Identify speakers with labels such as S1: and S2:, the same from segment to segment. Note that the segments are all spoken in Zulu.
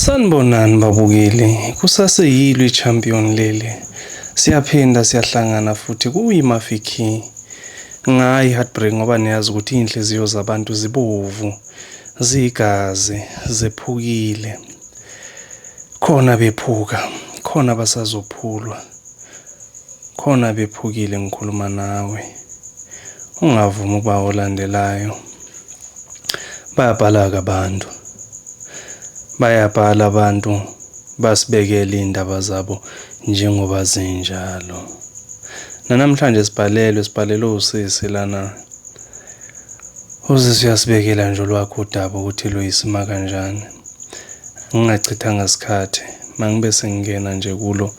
S1: Sanibonani babukeli, kusaseyilo i-champion leli. Siyaphinda siyahlangana futhi kuyiMafiki. Ngayi heartbreak ngoba niyazi ukuthi iy'nhliziyo zabantu zibovu, ziyigazi, zephukile. Khona bephuka, khona basazophulwa. Khona bephukile ngikhuluma nawe. Ungavumi ukuba olandelayo. Bayabhala-ke abantu. Bayabhala abantu basibekele iy'ndaba zabo njengoba zinjalo. Nanamhlanje sibhalelwe, sibhalelwe usisi lana. Usisi uyasibekela nje olwakhe udaba ukuthi luyisima kanjani. Ngingachithanga sikhathi, mangibe sengingena nje kulo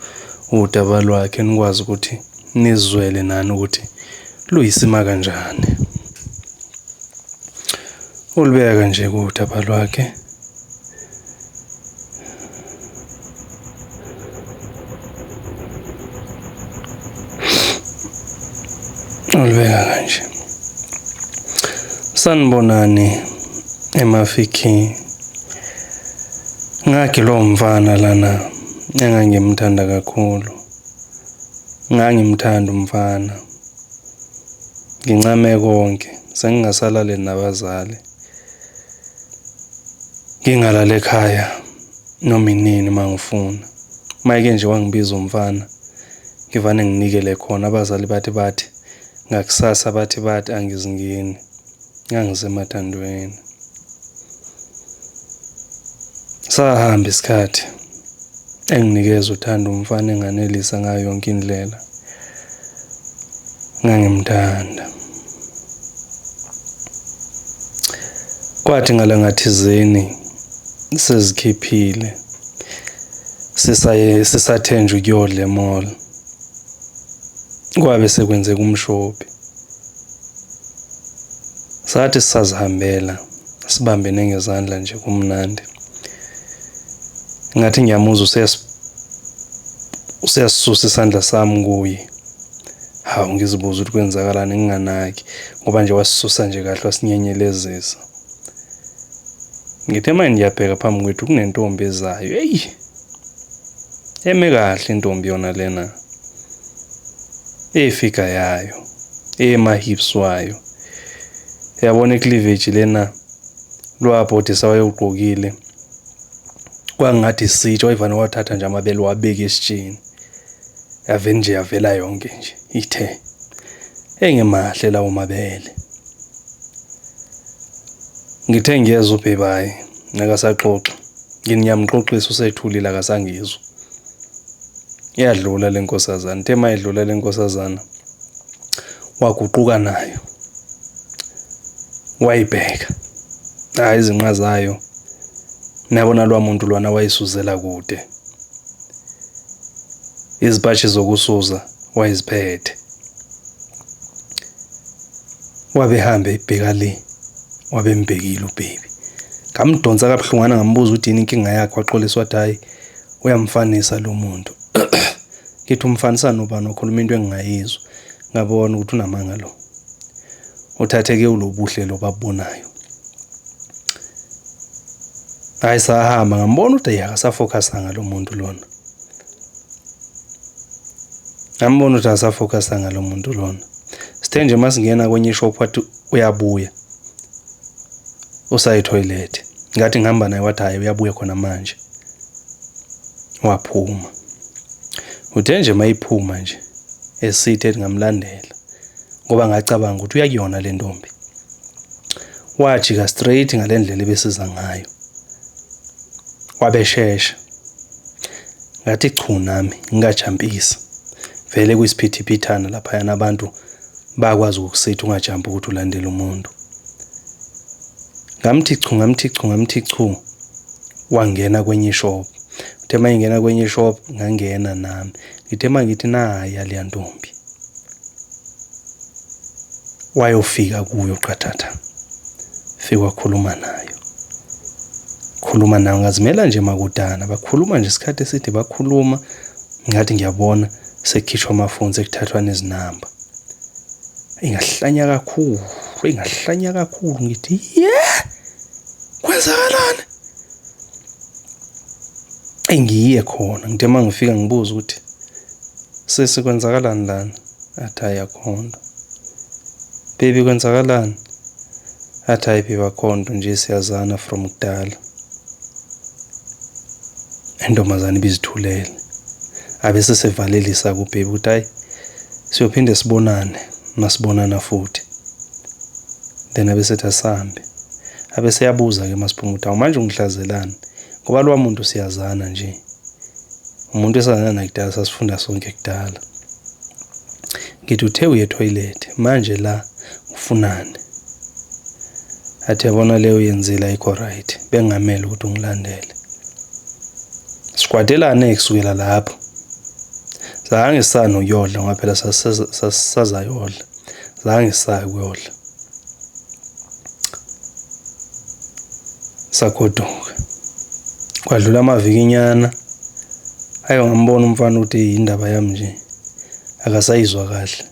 S1: udaba lwakhe nikwazi ukuthi nizwele nani ukuthi luyisima kanjani. Ulibeka kanje kudaba lwakhe. Ulibeka kanje. Sanibonani emafikini. Ngagilwa umfana lana engangimthanda kakhulu. Ngangimthanda umfana. Ngincame konke sengingasalali nabazali. Ngingalali ekhaya noma inini uma ngifuna. Mayike nje wangibiza umfana ngivane nginikele khona abazali bathi bathi ngakusasa bathi bathi angizingeni. Ngangisemathandweni. Sahamba isikhathi enginikeza uthando umfana enganelisa ngayo yonke indlela. Ngangimthanda. Kwathi ngalangathizeni sezikhiphile sisaye sisathenjwa ukuyodla e-mall. Kwabe sekwenzeka umshophi. Sathi sisazihambela sibambene ngezandla nje kumnandi. Ngathi ngiyamuzwa useyasisusa isandla sami kuye. Hawu ngizibuza ukuthi kwenzakalani nginganaki ngoba nje wasisusa nje kahle wasinyenyelezisa. Ngithe manje ngiyabheka phambi kwethu kunentombi ezayo. Eyi! Eme kahle intombi yona lena. Eyifiga yayo, ema-hips wayo. Yabona i-cleavage lena lwabhodisa wayewugqokile. Kwangathi isitsha wayevane wathatha nje amabele wabeka esitsheni. Yavele nje yavela yonke nje ithe. Engemahle lawo mabele. Ngithe ngiyezwa ubhebayi nakasaxoxa. Ngiyamxoxisa usethulile akasangizwa. Iyadlula le nkosazana. Ithe uma idlula le nkosazana waguquka nayo wayibheka. Hhayi izinqa zayo niyabona lwa muntu lwana wayisuzela kude. Izipatshi zokusuza wayeziphethe. Wabe ehamba ebheka le, wabe embhekile ubhebi. Ngamdonsa kabuhlungwana ngambuza ukuthi yini inkinga yakhe waxolisa wathi hhayi uyamfanisa lo muntu. Ngithi umfanisa nobani wakhuluma into engingayizwa. Ngabona ukuthi unamanga lo. Uthatheke ulobuhle lo babubonayo. Hayi sahamba ngambona ukuthi ayi akasafokhasanga lo muntu lona. Ngambona ukuthi akasafokhasanga lo muntu lona. Sithe nje masingena kwenye ishop wathi uyabuya. Usaye toilet. Ngathi ngihamba naye wathi hhayi uyabuya khona manje. Waphuma. Uthe nje mayiphuma nje esithi ethi ngamlandela ngoba ngacabanga ukuthi uyakuyona le ntombi. Wajika straight ngale ndlela ebesiza ngayo. Wabeshesha. Ngathi chu nami ngingajampisa. Vele kuyisiphithiphithana laphayana abantu bakwazi ukukusitha ungajampi ukuthi ulandele umuntu. Ngamthi chu ngamthi chu ngamthi chu wangena kwenye ishop. Uthe uma ingena kwenye ishop ngangena nami. Ngithe uma ngithi naya leya ntombi. Wayofika kuyo qathatha. Fike wakhuluma nayo. Khuluma nayo ngazimela nje makudana bakhuluma nje isikhathi eside bakhuluma ngathi ngiyabona sekukhishwa amafoni sekuthathwa nezinamba. Ingahlanya kakhulu, ingahlanya kakhulu ngithi yeah! Kwenzakalani? Engiye khona ngithe uma ngifika ngibuza ukuthi sisi kwenzakalani lana? Athi hhayi akukho nto. Baby kwenzakalani? Athi hhayi baby akukho nto nje siyazana from kudala. Intombazane ibizithulele. Abe sesevalelisa kubaby ukuthi hhayi siyophinde sibonane masibonana futhi. Then abe sethi asambe. Abe seyabuza-ke masiphuma ukuthi hawu manje ungihlazelani? Ngoba lowa muntu siyazana nje. Umuntu esazana naye kudala sasifunda sonke kudala. Ngithi uthe uye ethoyilethe manje la ufunani? Athi yabona leyo yenzile ayikho right. Bengingamele ukuthi ungilandele. Sikwatelane kusukela lapho. Zange sisane ukuyodla ngoba phela sasisazayodla. Zange sisaya ukuyodla. Sagoduka. Kwadlula amavikinyana. Ayo ngambona umfana ukuthi indaba yami nje akasayizwa kahle.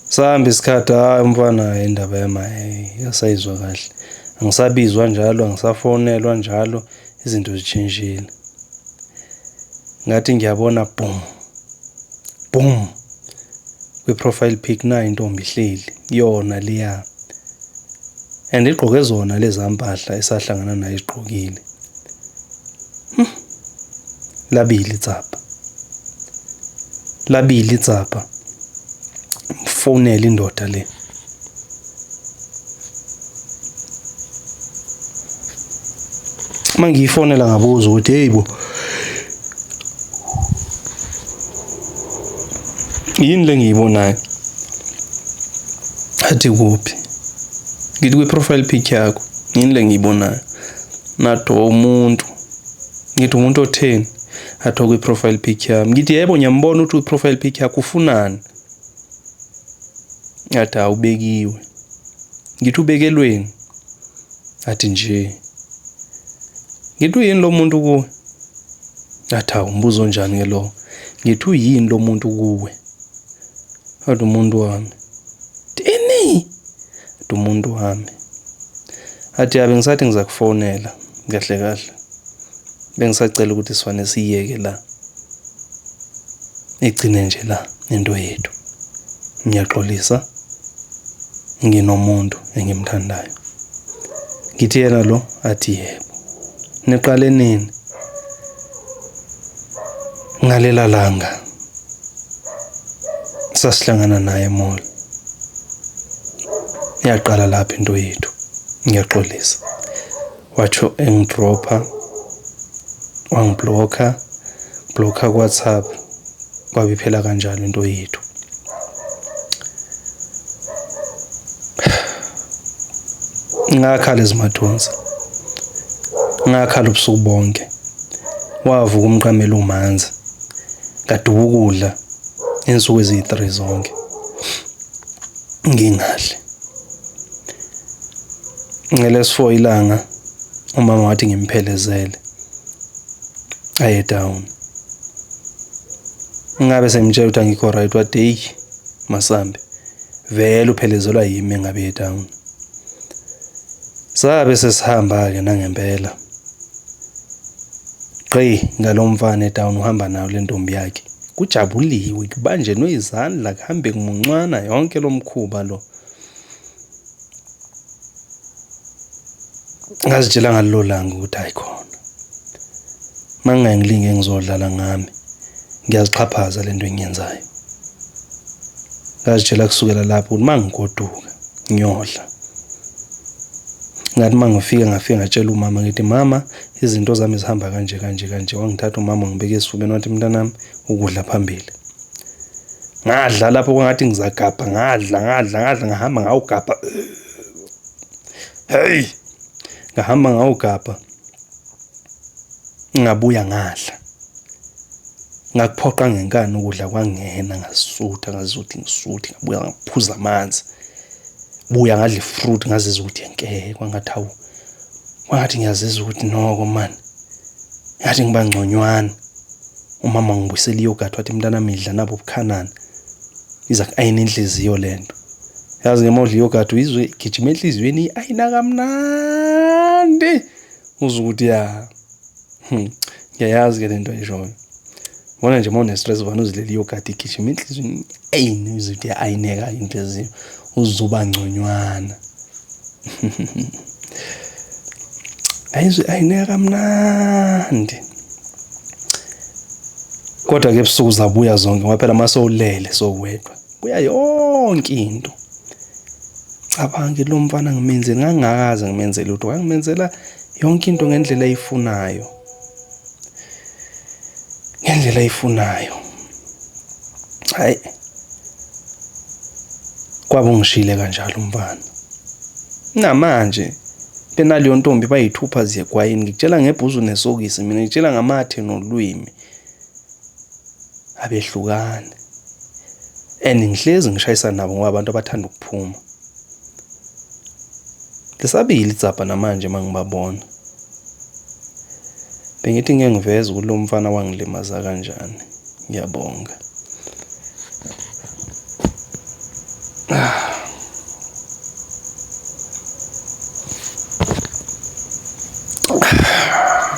S1: Sahamba isikhathi hhayi umfana indaba yami hhayi akasayizwa kahle. Angisabizwa njalo, angisafonelwa njalo, izinto zishintshile. Ngathi ngiyabona boom, boom. Kwi-profile pic nayi intombi ihleli, yona leya. And igqoke zona leza mpahla esahlangana nayo izigqokile. Labili itsapa. Labili itsapa. Mfonele indoda le. Uma ngiyifonela ngabuza ukuthi hey bo yini le ngiyibonayo? Athi kuphi? Ngithi kwi-profile pic yakho yini le ngiyibonayo? Nathi umuntu. Ngithi umuntu otheni? Athi kwi-profile pic yami. Ngithi yebo ngiyambona ukuthi kwi-profile pic yakho ufunani? Athi awubekiwe. Ngithi ubekelweni? Athi nje. Ngithi uyini lo muntu kuwe? Athi hawu umbuzo onjani ke lo? Ngithi uyini lo muntu kuwe? Athi umuntu wami. Ini? Athi umuntu wami. Athi yabe ngisathi ngizakufonela kahle kahle. Bengisacela ukuthi sifane siyeke la. Igcine nje la into yethu. Ngiyaxolisa. Nginomuntu engimthandayo. Ngithi yena lo athi yebo. Niqale nini? Ngalela langa sasihlangana naye emall. Yaqala lapho into yethu. Ngiyaxolisa. Watsho engidropha, wangiblokha, blokha ku-WhatsApp. Kwabe iphela kanjalo into yethu. Ngakhala ezimathonsi. Ngakhala ubusuku bonke. Wavuka umqamelo umanzi. Ngaduba ukudla insuku eziyi-3 zonke. Ngingadli. Ngelesi-4 ilanga umama wathi ngimphelezele aye down. Ngabe sengimtshela ukuthi angikho right wathi hey masambe vele uphelezelwa yimi engabe down. Sabe sesihamba-ke nangempela. Gqi ngalo mfana edown uhamba nayo le ntombi yakhe. Kujabuliwe kubanjenwe izandla kuhambe kumuncwana yonke lo mkhuba lo. Ngazitshela ngalelo langa ukuthi hayi khona. Uma ngingaye ngizodlala ngami, ngiyazixhaphaza le nto engiyenzayo. Ngazitshela kusukela lapho ukuthi uma ngigoduka ngiyodla. Ngathi uma ngifika ngafika ngatshela umama ngithi mama izinto zami zihamba kanje kanje kanje. Wangithatha umama wangibeka esifubeni wathi mntanami ukudla phambili. Ngadla lapho kwangathi ngizagabha ngadla ngadla ngadla ngahamba ngawugabha. Hey! Ngahamba ngawugabha. Ngabuya ngadla. Ngakuphoqa ngenkani ukudla kwangena ngasutha ngazizwa ukuthi ngisuthi ngabuya ngaphuza amanzi. Buya ngadla ifruit ngazizwa ukuthi nke kwangathi hawu. Kwangathi ngiyazizwa ukuthi noko man. Ngathi ngiba ngconywana. Umama wangibuyisela iyogathi wathi mntanami idla nabo ubukhanani. Iza ku-ayina inhliziyo lento. Yazi noma udla iyogathi uyizwe igijima enhliziyweni i-ayina kamnandi. Uzwe ukuthi ya. Ngiyayazi ke lento ayishoyo. Bona nje uma une-stress uvane uzilele iyogadi igijima inhliziyo eyini uzwe ukuthi ayineka inhliziyo uzoba ngconywana. Ayizwe ayineka kamnandi. Kodwa ke ebusuku zabuya zonke ngoba phela uma sowulele sowedwa buya yonke into. Cabanga lo mfana ngimenze ngangingakaze ngimenze lutho, ngangimenzela yonke into ngendlela ayifunayo. Ngendlela ayifunayo. Hayi. Kwabe ungishile kanjalo umfana. Namanje benaleyo ntombi bayithupha ziyegwayini ngikutshela ngebhuzu nesokisi mina ngikutshela ngamathe nolwimi. Abehlukani. And ngihlezi ngishayisa nabo ngoba abantu abathanda ukuphuma. Lisabili idzabha namanje uma ngibabona. Bengithi ngeke ngiveze ukuthi lo mfana wangilimaza kanjani. Ngiyabonga.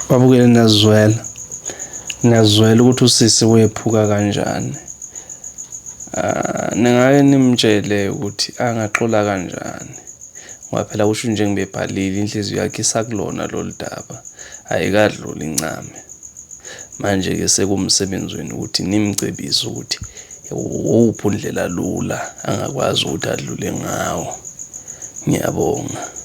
S1: Babukele niyazwela. Niyazwela ukuthi usisi wephuka kanjani. Ah, ningake nimtshele ukuthi angaxola kanjani. Ngoba phela kusho njengibebhalile inhliziyo yakhe isakulona lolu daba. Ayikadluli incame. Manje-ke sekumsebenzi wenu ukuthi nimcebise ukuthi wuphi undlela lula angakwazi ukuthi adlule ngawo. Ngiyabonga.